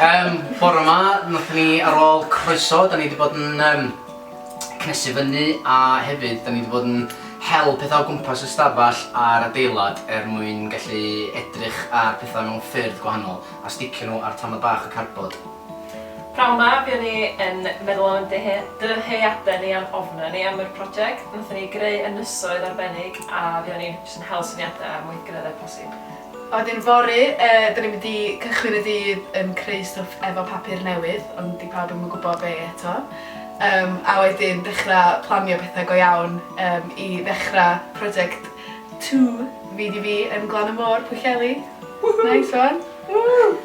Yym, bore 'ma, nathon ni ar ôl croeso, da ni 'di bod yn yym cnesu fyny a hefyd da ni 'di bod yn hel pethau o gwmpas y stafell a'r adeilad er mwyn gallu edrych ar pethau mewn ffyrdd gwahanol a sticio nhw ar tamad bach o cardboard. Pnawn 'ma fuon ni yn meddwl am ein dyhe- dyheadau ni a'n ofnau ni am yr project. Nathon ni greu ynysoedd arbennig a fuon ni jyst yn hel syniadau am weithgareddau posib. A wedyn fory yy 'dan ni'n mynd i cychwyn y dydd yn creu stwff efo papur newydd, ond 'di pawb ddim yn gwybod be eto. Yym a wedyn dechra planio petha go iawn yym i ddechra project two fi 'di fi yn Glan y Môr, Pwllheli. Woohoo! Nice one. Woo!